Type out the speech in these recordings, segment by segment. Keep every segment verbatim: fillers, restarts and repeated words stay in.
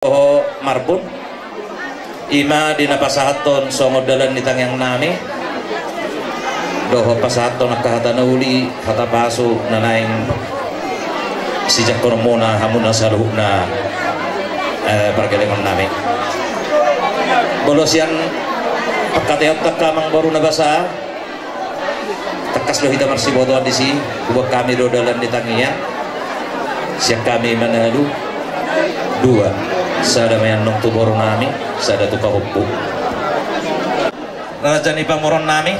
Dohot marbun, ima di na pasahathon songon dalan ni tangiang nami, dohot pasahathon angka hata na uli, hata pasu na naeng sijangkononmuna hamuna saluhutna, eh, pargellengon nami. Molo sian pangkataion ta angka amangboru na basa, tangkas do hita marsibotoan disi, huboan hami do dalan ni tangiang, sian hami manalu, dua, sada ma i annon tu boru nami, sada tu pahompu. Raja ni pamoruon nami,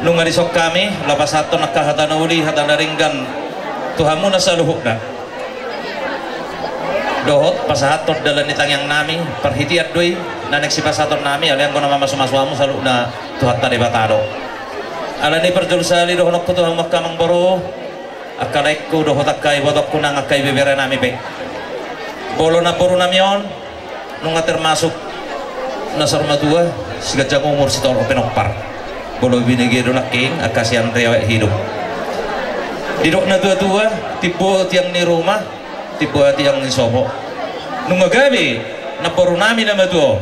nunga dison hami, laho pasahathon angka hata na uli, hata na denggan, tu hamuna saluhutna. Dohot pasahathon dalan ni tangiang nami, parhitean do i na naeng sipasahaton nami, alai anggo na mamasumasu hamu saluhutna Tuhanta Debata do. Alani i parjolo sahali dohononku tu hamu angka amangboru, angka laengku dohot angka ibotongku nang angka ibebere nami pe. Molo namboru nami on, nunga termasuk na saur matua, siganjang umur sitorop pinompar. Molo binege do nangkin, angka sian riwayat hidup. Didok na tuatua, timbo tiang ni ruma, timbo tiang ni sopo. Nunga gabe namboru nami na matua on,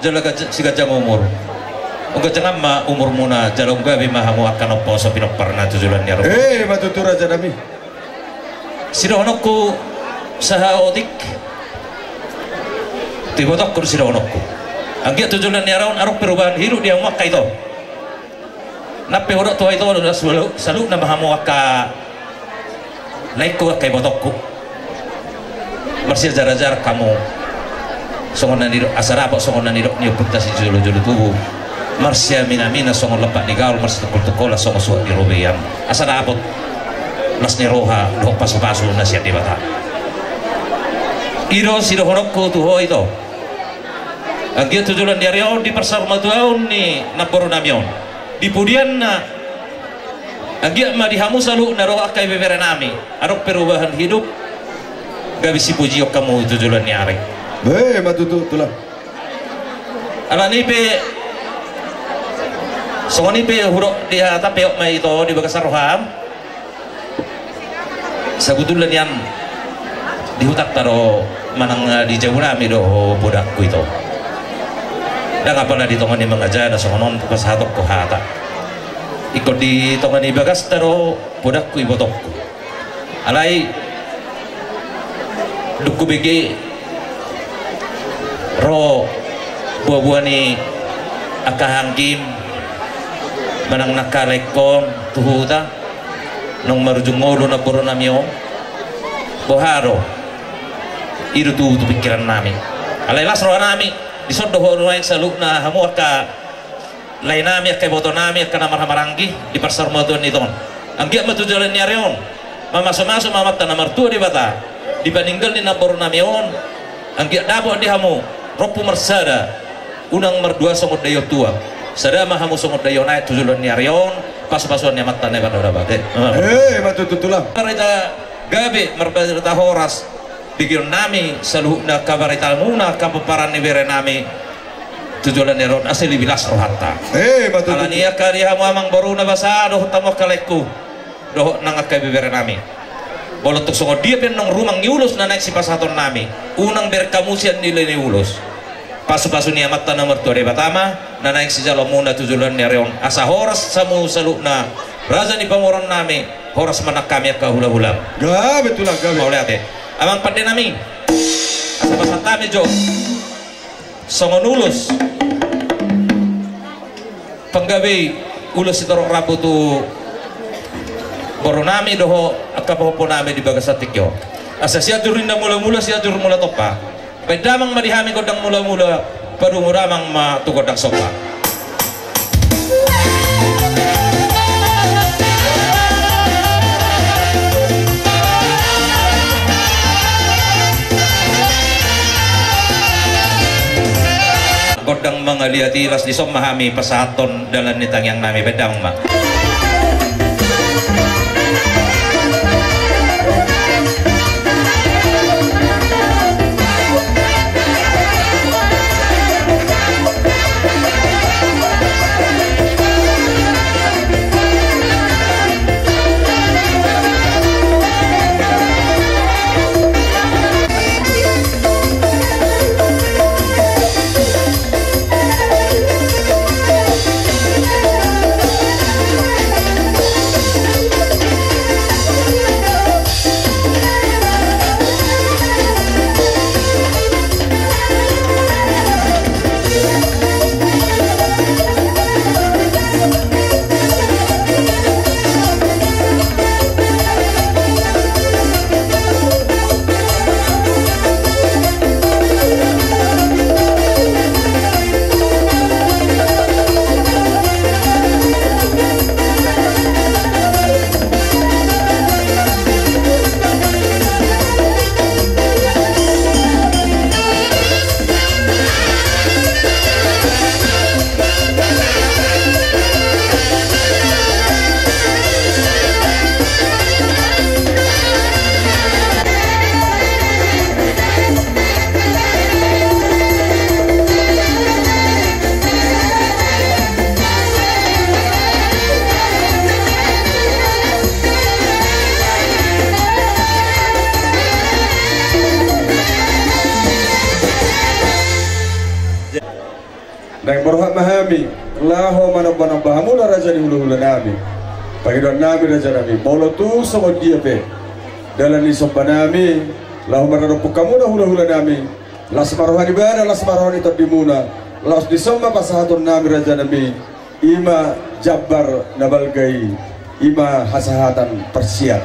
jala ganj-, siganjang umur. Umganjang ma umurmuna, jala umgabe ma hamu angka na umposo pinomparna tu joloan ni ari on. Eh, ima tutu raja nami. Sidohononku saotik tu ibotongku do sidohononku. Anggiat tu joloan ni ari on adong perubahan hidup di hamu angka ito. Nang pe hudok tu ahu ito do, salu-, saluhutna ma hamu angka laengku, angka ibotongku. Marsiajarajar hamu. Songon na nidok, asa dapot songon na nidok ni ompunta sijolojolo tubu. Marsiaminaminan songon lampak ni gaol, marsitungkoltungkolan songon suhat ni robean. Asa dapot las ni roha dohot pasupasu na sian Debata. I do sidohononku tu ho ito. Anggiat tu joloan ni ari on, di parsaurmatuaon ni namboru nami on, di pudianna, anggiat ma di hamu saluhutna dohot angka ibebere nami adong perubahan hidup, gabe sipujion hamu tu joloan ni ari. Eh, ima tutu tulang. Alani i pe, songon i pe hudok di hata pe, hot ma ito di bagasan roham. Sabutulna nian di hutanta do manang, eh, di jabu nami do ho podangku ito. Ndang apala di tonga ni mangajana songon on pasahatonku hata. Ingkon di tonga ni bagasta do podangku ibotongku. Alai dung hubege ro buabua ni angka anggim manang angka laengkon tu huta, naung marujung ngolu namboru nami on. Boha do? I do tubu tu pingkiran nami. Alai las roha nami, dison do ho nuaeng saluhutna hamu angka lae nami, angka iboto nami, angka na marhahamaranggi di parsaurmatuaon ni ito on. Anggiat ma tu joloan ni ari on mamasumasu ma Amanta na martua Debata di paninggal ni namboru nami on. Anggiat dapot di hamu rompu marsada, unang mardua songon daion tuak, sada ma hamu songon daion aek tu joloan ni ari on. Pasupasuan ni Amanta na Debata. Eh, ima tutu tulang. Marbarita gabe, marbarita horas. Begeon nami saluhutna angka baritamuna, angka pomparan ni bere nami tu joloan ni ari on, asa lebih las rohanta. Eh, ima tutu. Alani i angka di hamu amangboru na basa dohot hamu angka laengku dohot nang angka ibebere nami. Molo tung songon dia pe annon rumang ni ulos na naeng sipasahaton nami, unang bereng hamu sian nilai ni ulos. Pasupasu ni Amanta na martua Debata ma na naeng sijaloonmuna tu joloan ni ari on, asa horas hamu saluhutna raja ni pamoruon nami, horas ma nang hami angka hulahulam. Gabe tulang, gabe. Mauliate. Amang pande nami, asa pasahat hami jo songon ulos panggabean, ulos sitorop rambu tu boru nami dohot angka pahompu nami di bagasan tingki on. Asa Sianjur Inda Mulamula, Sianjur Mula Tompa. Baen damang ma di hami gondang mulamula, padomu damang ma tu gondang somba. Gondang mangaliat i, laos dison ma hami pasahathon dalan ni tangiang nami. Baen damang ma. Naeng borhat ma hami laho manomba-nomba hamuna raja ni hula-hula nami. Pangidoan nami raja nami, molo tung songon dia pe dalan ni somba nami laho maradophon hamuna hula-hula nami, las ma roha ni ibana, las ma roha ni tondimuna, laos dison ma pasahaton nami raja nami. I ma jambar na balga i, i ma hasahatan parsiat.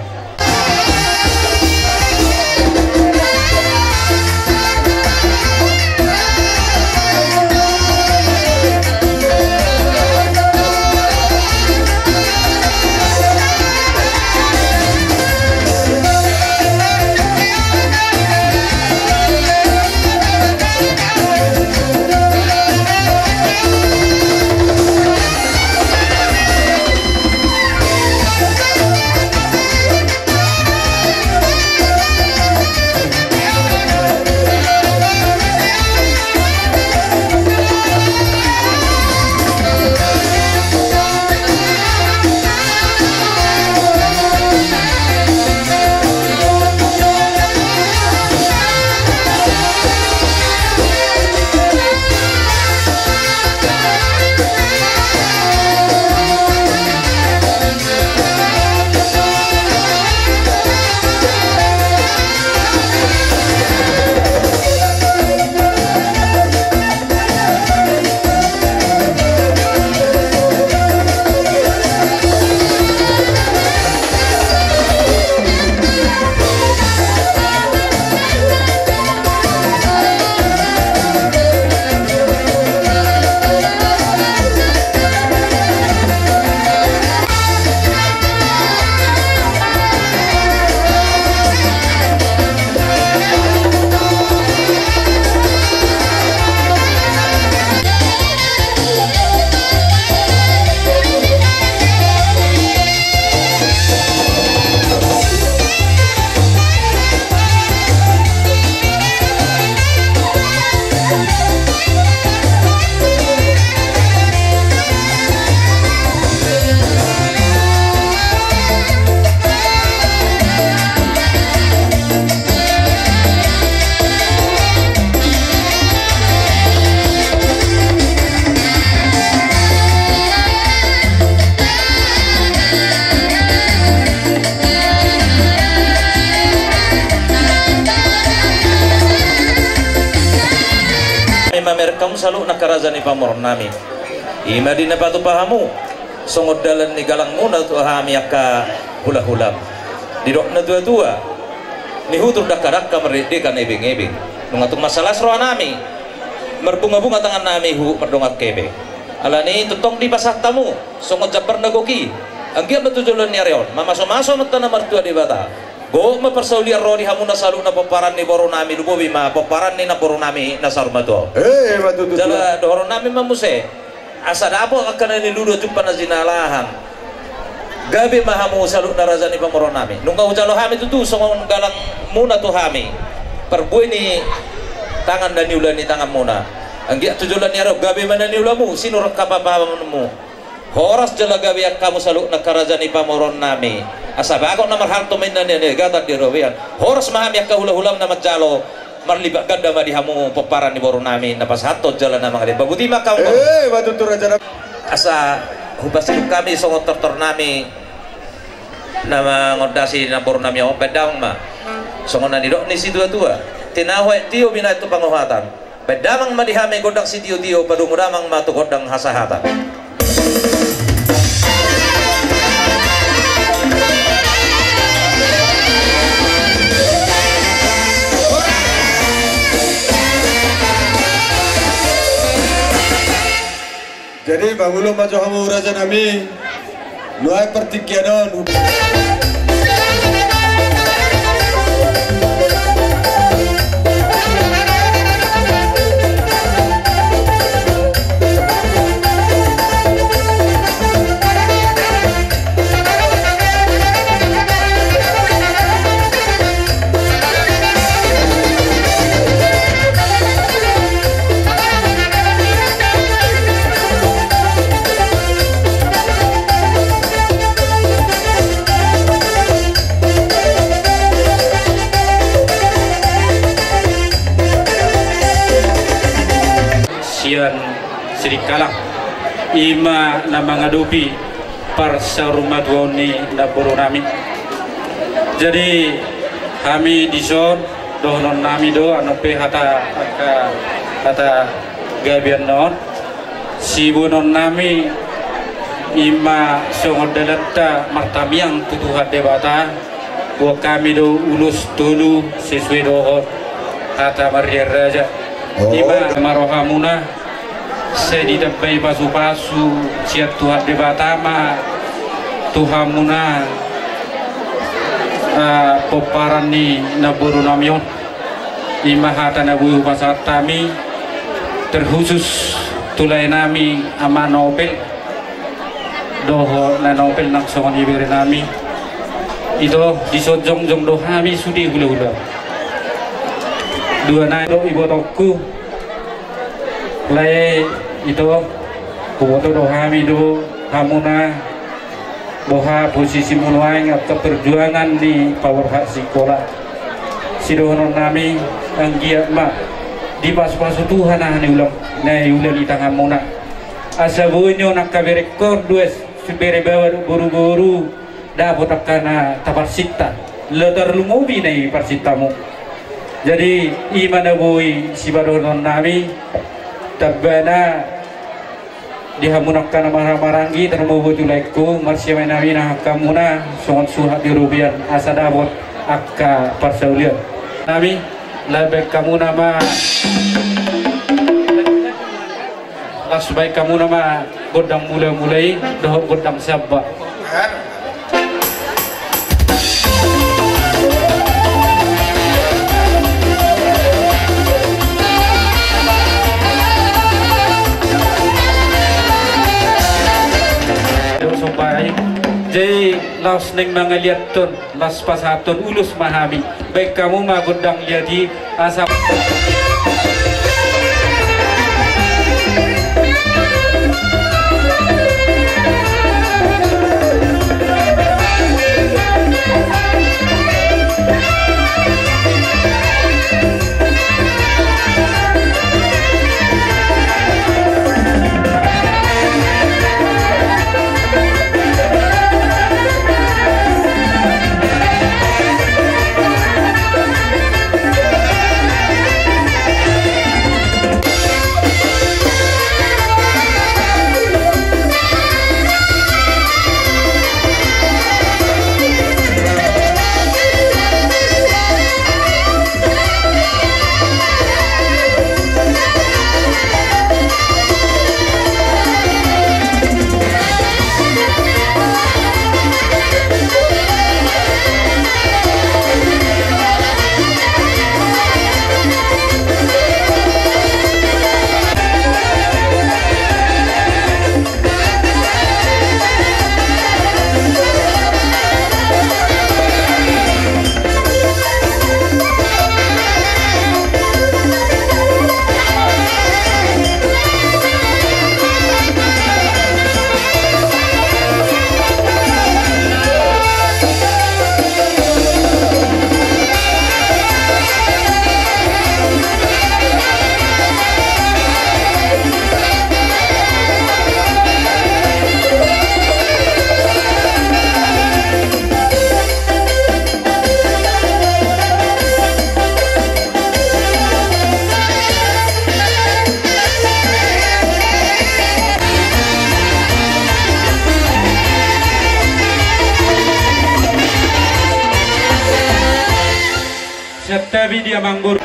Nami mamereng hamu saluhutna angka raja ni pamoruon nami. I ma di na patupa hamu songon dalan ni galangmuna tu hami angka hula-hulam. Didok na tua-tua, nihutur dangka-dangka, mardekdekan ebeng-ebeng. Nunga tung mansai las roha nami, marbunga-bunga tangan nami huhut mardongan kebe. Alani i tongtong dipasahat hamu songon jambar na gok i. Anggiat ma tu joloan ni ari on mamaso-maso Amanta na martua Debata. Gok ma parsaulian ro di hamuna saluhutna pomparan ni boru nami, lumobi ma pomparan ni namboru nami na saur matua on. Eh, ma tutu. Jala dohonon nami ma muse, asa dapot angka na nilulut, jumpa na jinalahan. Gabe ma hamu saluhutna raja ni pamoruon nami. Nunga hujalo hami tutu songon galangmuna tu hami, parbue ni tangan na niula ni tanganmuna. Anggiat tu joloan ni ari on gabe ma na niulamu, sinur angka papahamonmu. Horas jala gabe angka hamu saluhutna angka raja ni pamoruon nami. Asa bagot na marhalto ma inna ni, ni gatan di robean. Horas ma hami angka hula-hulam na manjalo, marlipat ganda ma di hamu pomparan ni boru nami na pasahathon jala na mangalean. Bagot i ma angka hamu. Eh, ma tutu raja nami. Asa hupasidung hami songon tortor nami na mangondasi namboru nami on, baen damang ma. Songon na nidok ni situa-tua: Tinahu aek tio, binahen tu pangohatan. Baen damang ma di hami gondang sitio-tio, padungu damang ma tu gondang hasahatan. Jadi, mangolu ma jo hamu raja nami. Nuaeng partingkian on. Sian Sidikalang, i ma na mangadopi parsaurmatuaon ni namboru nami. Jadi hami dison dohonon nami do, annon pe hata, angka hata gabean on, siboanon nami i ma songon dalanta martangiang tu Tuhan Debata. Boan hami do ulos tolu sesuai dohot hata marria raja. Oh. I ma, ma rohamuna, sai ditambai pasupasu sian Tuhan Debata ma tu hamuna, ah, pomparan ni namboru nami on. I ma hata na boi hupasahat hami, terkhusus tu lae nami Ama Nobel dohot Nai Nobel nang songon ibebere nami. Ito, dison jongjong do hami sude hulahula. Dua nai do ibotongku. Lae, ito, huboto do hami do hamuna, boha posisimuna nuaeng angka perjuangan ni paborhat singkola. Sidohonon nami, anggiat ma dipasupasu Tuhan aha na niula, na niula ni tanganmuna. Asa boi on angka berengkon, dua bere baoa dohot boruboru, dapot angka na taparsinta, laho tarlumobi na i parsintamu. Jadi i ma na boi sipadohonon nami. Tambana di hamuna angka na marhahamaranggi, tarlumobi tu laengku, marsiamai nami nang angka hamuna songon suhat di robean asa dapot angka parsaulian. Nami, lae, baen hamuna ma, laos baen hamuna ma gondang mulamula i dohot gondang samba. Jadi laos naeng mangaliathon, laos pasahathon ulos ma hami. Baen hamu ma gondang liat i, asa. Santabi dia mangguru.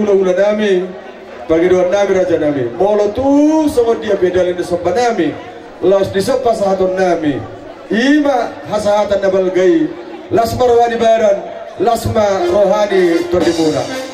Ulaula nami, pangidoan nami, raja nami, molo tung songon dia pe dalan ni somba nami, laos dison pasahaton nami, i ma hasahatan na balga i. Las ma roha ni badan, las ma roha ni tondimuna.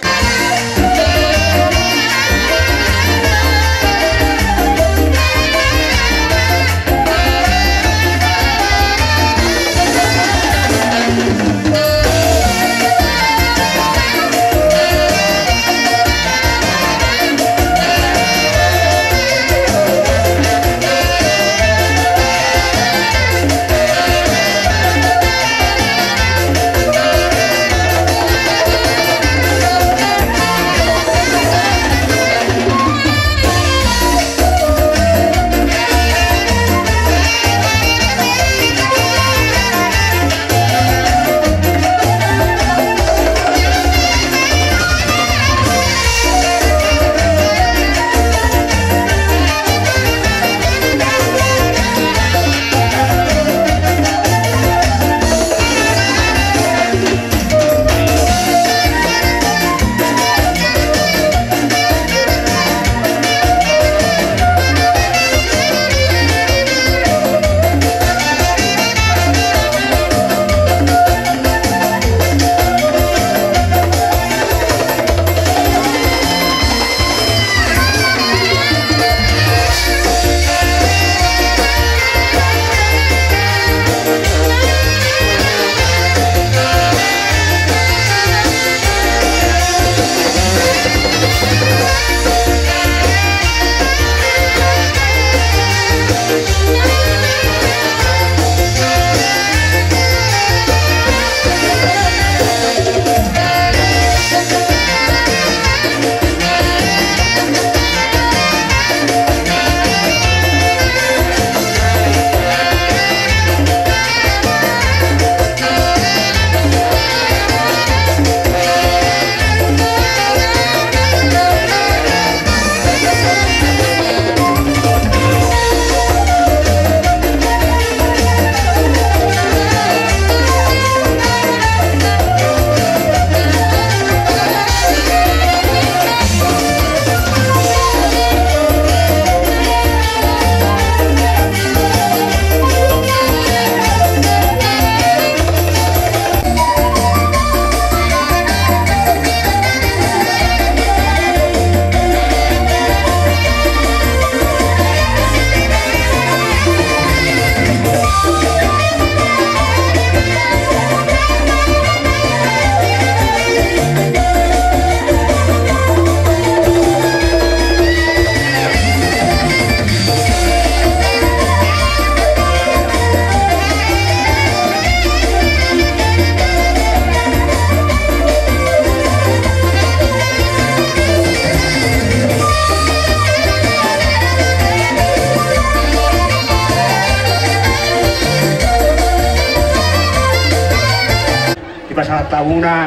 Dipasahat hamuna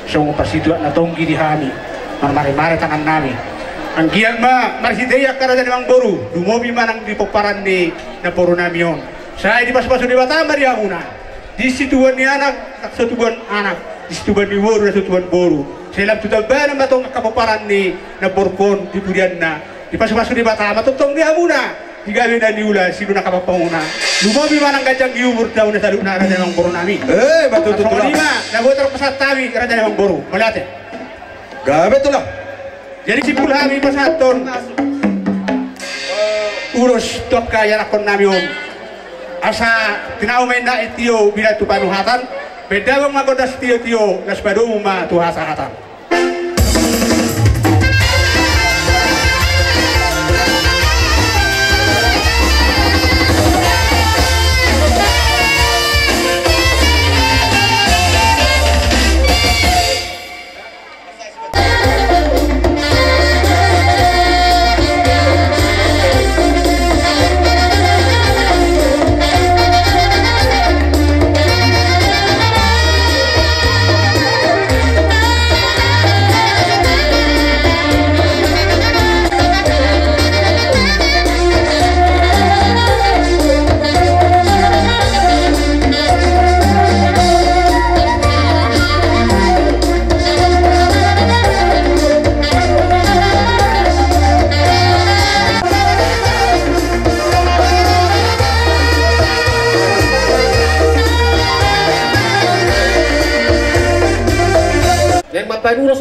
songon parsituak na tonggi di hami, marmare-mare tangannami. Anggiat ma marhite i angka raja ni amangboru, lumobi ma nang di pomparan ni namboru nami on. Sai dipasu-pasu Debata ma di hamuna, di situbuan ni anak, na so tubuan anak, di situbuan ni boru, na so tubuan boru. Sai lam tu tambanan ma tong angka pomparan ni namborungkon di purianna. Dipasu-pasu Debata ma tongtong di hamuna di gabe na niula, sinuan angka pampanguna. Lumobi ma nang ganjang ni umur di hamuna saluhutna, raja ni amangboru nami. Eh, betul, betul. Songon i ma na boi tarpasahat hami, raja ni amangboru. Mauliate. Gabe tulang. Jadi simpul hami pasahathon ulos tu angka ianakhon nami on. Asa tinau ma inna i tio binahen tu panuhatan, bahen damang ma gondang sitio-tio, laos padomu ma tu hasahatan.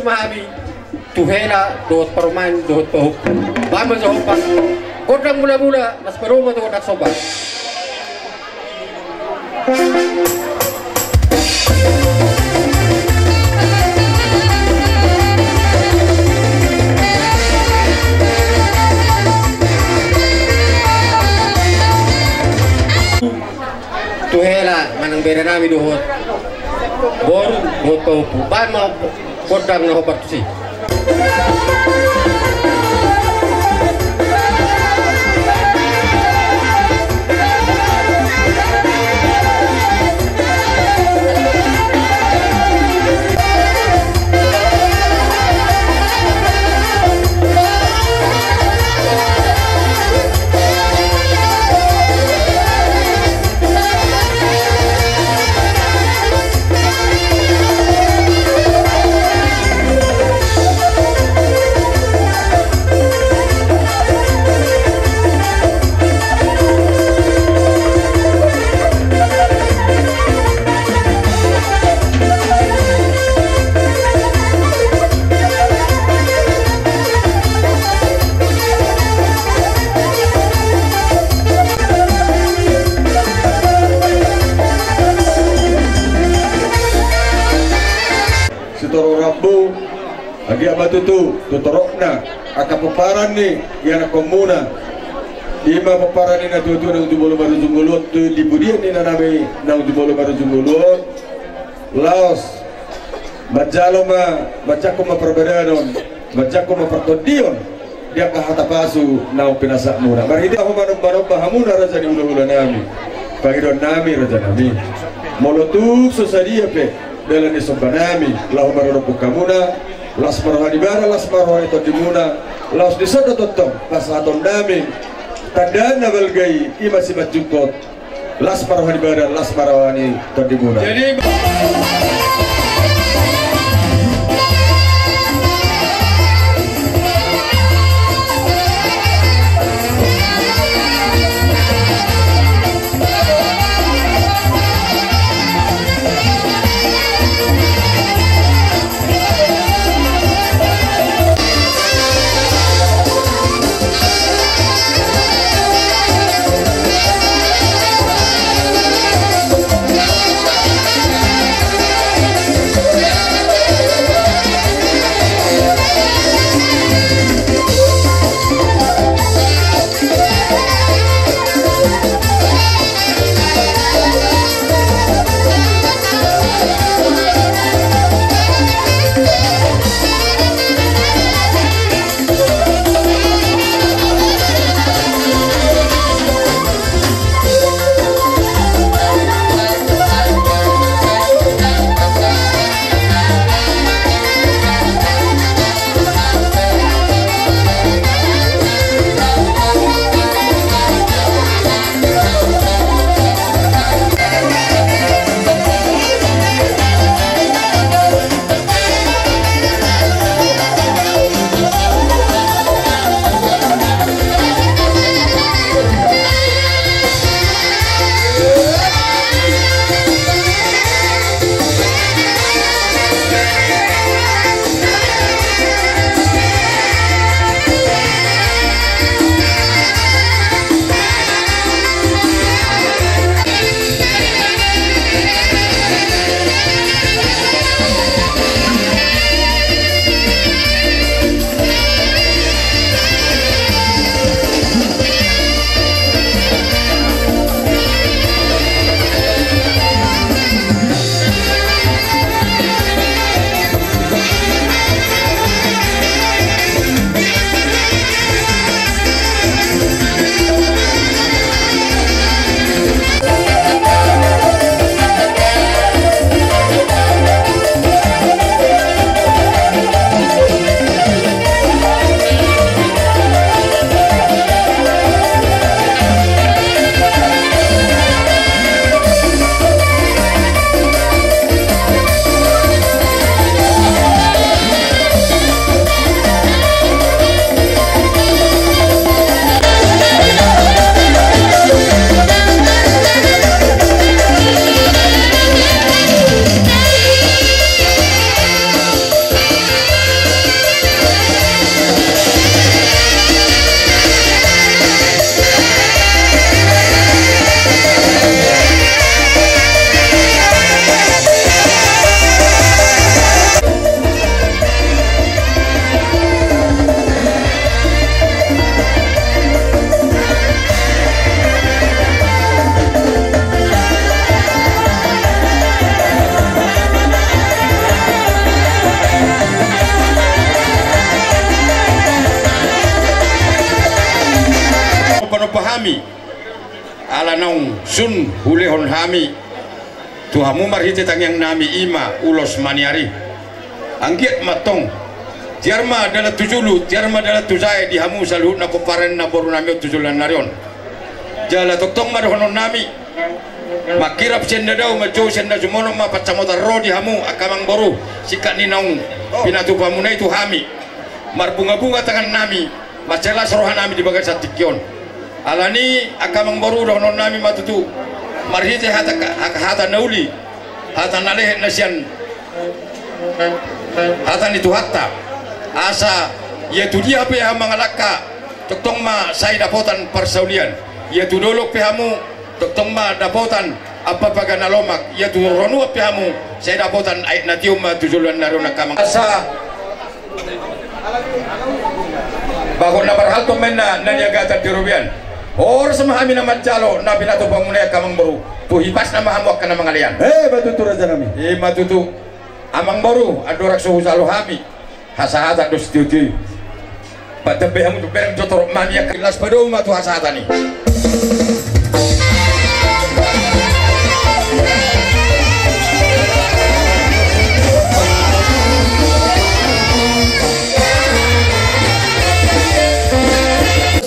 Ma hami tu hela dohot parumaen dohot pahompu. Baen ma jo hombar gondang mulamula, las ma ruma tu gondang somba. Tu hela manang bere nami dohot boru dohot pahompu, baen ma gondang na hombar tusi. Sitorop rambu, anggiat ma tutu tu toropna angka pomparan ni ianakhonmuna. I ma pomparan ni natuatua naung jumolo marujung ngolu on tu di pudian ni inanami naung jumolo marujung ngolu on. Laos manjalo ma, manjangkon ma parbadanon, manjangkon ma partondion di angka hata pasu naung pinasahatmuna. Marhite ho manomba-nomba hamuna raja ni hula-hulanami. Pangidoannami rajanami, molo tung so sadia pe dalan ni sombanami laho maradophon hamuna, las ma roha ni ibana, las ma roha ni tondimuna. Laos dison do tongtong pasahatonnami tanda na balga i, i ma simanjungkon. Las ma roha ni ibana, las ma roha ni tondimuna. Jadi Panompa hami ala naung sun hulehon hami tu hamu marhite tangiang nami, i ma ulos maniari. Anggiat mantong, tiar ma dalan tu julu, tiar ma dalan tu jae di hamu saluhutna pomparan na boru nami on tu joloan ni ari on. Jala tongtong ma dohonon nami, mangkirap sian na dao, manjou sian na sumono ma pansamotan ro di hamu angka amangboru, singkat ni naung pinatupa muna i tu hami. Marbungabunga tangan nami, mansai las roha nami di bagasan tingki on. Alani angka amangboru, dohonon nami ma tutu marhite hata, hata na uli, hata na lehet na sian hata ni Tuhanta, asa ia tu dia pe hamu mangalangka, tongtong ma sai dapotan parsaulian. Ia tu dolok pe hamu, tongtong ma dapotan ampapaga na lomak. Ia tu ronuan pe hamu, sai dapotan aek na tio ma tu joloan ni ari on angka amang. Asa bagot na marhalto ma inna na niagatan di robean. Horas ma hami na manjalo na pinatupa muna i angka amangboru. Tu hipasna ma hamu angka na mangalean. Eh, ma tutu raja nami. Eh, ma tutu. Amangboru, andorang so hujalo hami hasahatan do sitiotio i, baen hamu tu bereng jo torop maniak, las padou ma tu hasahatan i.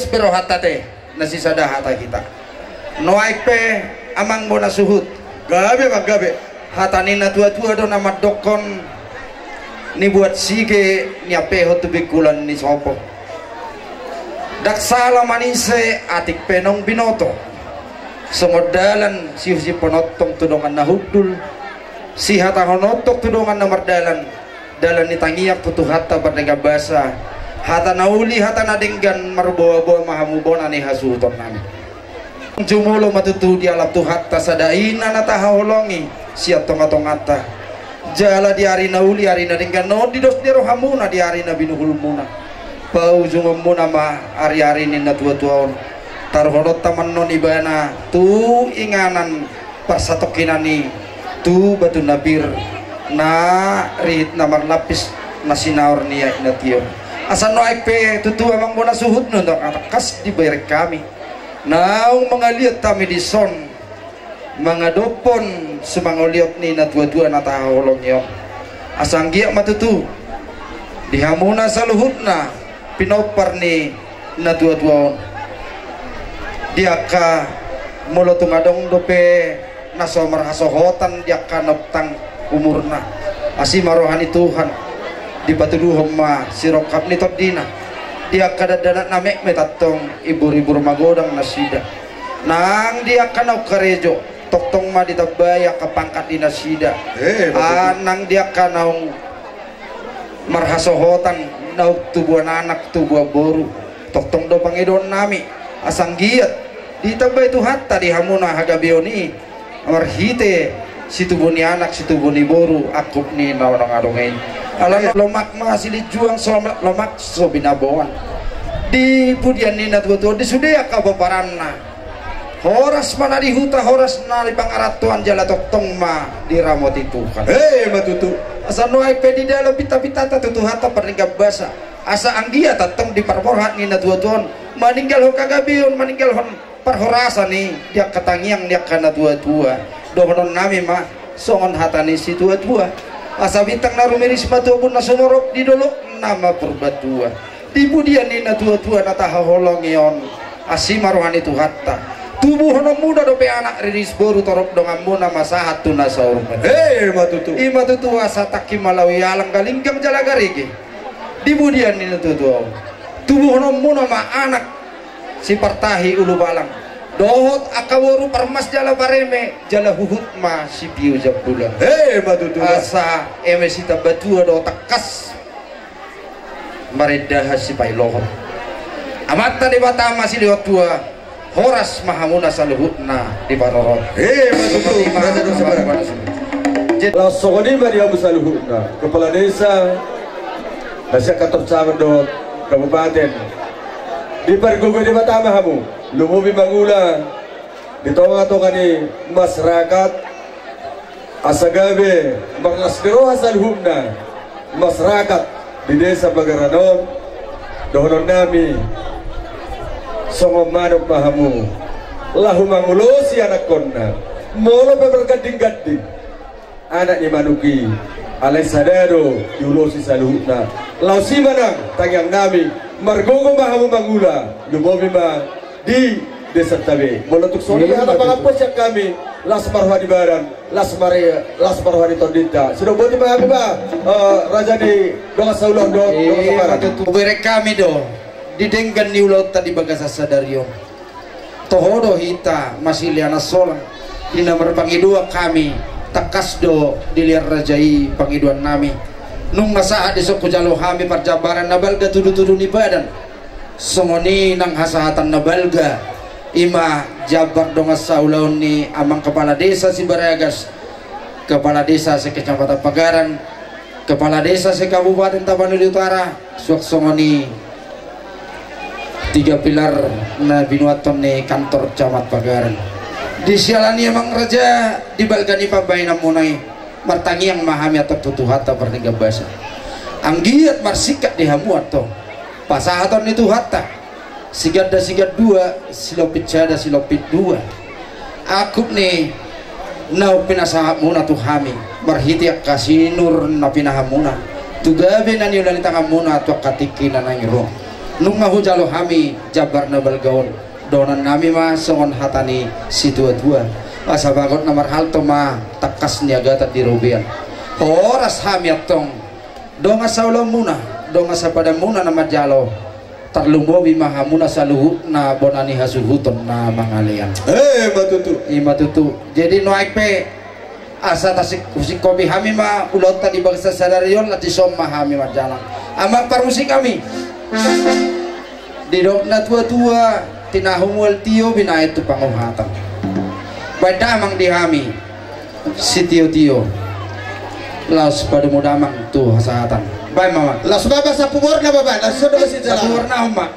Bero hata te. Na sisada hata hita. Nuaeng pe amang bona suhut. Gabe, bang, gabe. Hata ni na tuatua do na mandokkon: Nibuat sige niampehon tu bingkulan ni sopo. Ndang sala manise atik pe naung binoto. Songon dalan sihusip panontong tu dongan na hundul, sihatahononta tu dongan na mardalan, dalan ni tangiang tu Tuhanta pardenggan basa. Hata na uli, hata na denggan, marboaboa ma hamu bona ni hasuhuton nami. Jumolo ma tutu dialap Tuhanta sada ina na tahaholongi sian tongatonganta. Jala di ari na uli, ari na denggan on, didos ni rohamuna di ari na binuhulmuna. Paujungonmuna ma ariari ni na tuatua on. Taruhononta ma annon ibana tu inganan parsatongkinan i tu batu na pir, na rihit na marlapis, na sinaor ni aek na tio. Asa nuaeng pe tutu amang bona suhut, nunga tangkas dibereng hami naung mangaliat hami dison mangadophon sumangaliat ni na tuatua na tahaholongi on. Asa anggiat ma tutu di hamuna saluhutna pinompar ni na tuatua on, di angka molo tung adong dope na so marhasohotan di angka naung tang umurna, asi ma roha ni Tuhan, dipatuduhon ma sirongkap ni tondina. Di angka dakdanak na metmet antong ibur-ibur magodang nasida. Nang di angka naung karejo, tongtong ma ditambai angka pangkat di nasida. Eh, betul. Ah, nang di angka naung marhasohotan, naung tubuan anak, tubuan boru, tongtong do pangidoan nami, asa anggiat ditambai Tuhanta di hamuna hagabeon i marhite situbu ni anak, situbu ni boru, angkup ni na naung adong i. Alana lomak ma silinjuang, so lomak so binaboan. Di pudian ni na tuatua on, di sude angka pomparanna, horas ma na di huta, horas na di pangarantoan, jala tongtong ma diramoti Tuhan. Eh, ma tutu. Asa nuaeng pe di dalan pintapintanta tu Tuhanta pardenggan basa, asa anggiat antong di parborhat ni na tuatua on maninggalhon hagabeon, maninggalhon parhorasan i di angka tangiang ni angka na tuatua. Dohonon nami ma songon hata ni situatua: Asa bintang na rumiris ma tu ombun na sumorop, di dolok nama Purbatua. Di pudian ni na tuatua na tahaholongi on, asi ma roha ni Tuhanta. Tubuhononmuna dope anak, riris boru, torop donganmuna ma sahat tu na saur matua. Eh, ma tutu. I ma tutu, asa tangki malaui alang, galinggang jala garege. Di pudian ni na tuatua on, tubuhononmuna ma anak sipartahi ulubalang, dohot angka boru parmas jala pareme, jala huhut ma sipiu jambulan. Eh, ma tutu. Asa eme sitambatua do tangkas marindahan sipailohon. Amanta Debata ma silehon tua, horas ma hamuna saluhutna diparorot. Eh, ma tutu. Songon i ma. Raja dosa barang. Laos songon i ma di hamu saluhutna kepala desa na sian kantor cabang dohot kabupaten. Dipargogoi Debata ma hamu, lumobi mangula di tongatonga ni masyarakat, asa gabe marlas ni roha saluhutna masyarakat di desa Bagaran on. Dohonon nami, Songon manuk ma hamu, laho mangulosi anakkonna. Molo pe marganding-ganding anak ni manuk i, alai sada do diulosi saluhutna. Laos i ma nang tangiang nami, margogo ma hamu mangula, lumobi ma di desa tabe. Molo tung songon i, iya, ma tutu, mangampu sian hami, las marroha di badan, las mari, las marroha di tondinta. Sidok boti ma hami ma, eh, raja ni dongan saulaon dohot, eh, dongan saparan. Tutu, hubereng hami do di denggan ni ulaonta di bagasan sadari on. Toho do hita masilianan solang, di na marpangidoan hami, tangkas do dilehon raja i pangidoan nami. Nunga sahat dison hujalo hami parjambaran na balga tudu-tudu ni padan. Songon i nang hasahatan na balga, i ma jambar dongan saulaon ni amang kepala desa Sibaragas, kepala desa se-Kecamatan Pagaran, kepala desa se-Kabupaten Tapanuli Utara, suang songon i tiga pilar na binuathon ni kantor camat Pagaran. Di siala ni i amang raja, di balga ni pambahenanmuna i, martangiang ma hami antong tu Tuhanta pardenggan basa. Anggiat marsingkat di hamu antong pasahaton ni Tuhanta. Siganda sigandua, silompit sada silompit dua. Angkup ni na pinasahatmuna tu hami marhite angka sinur na pinahanmuna, tu gabe na niula ni tanganmuna tu angka tingki na naeng ro. Nunga hujalo hami jambar na balga on. Dohonon nami ma songon hata ni situa-tua: Asa bagot na marhalto ma tangkas niagatan di robean. Horas hami antong dongan saulaonmuna, dongan sapadanmuna na manjalo, tarlumobi ma hamuna saluhutna bona ni hasuhuton na mangalean. Eh, i ma tutu. I ma tutu. Jadi nuaeng pe asa tasingkop-singkopi hami ma ulaonta di bagasan sadari on, laos dison ma hami marjalang. Amang parmusik hami. Didok na tua-tua, tinahu mual tio binahen tu panguhatan. Baen damang di hami sitio-tio, laos padomu damang tu hasahatan. Baen ma, amang. Laos baba sapu borna, baba, laos sodo besi jala. Sapu borna, amang.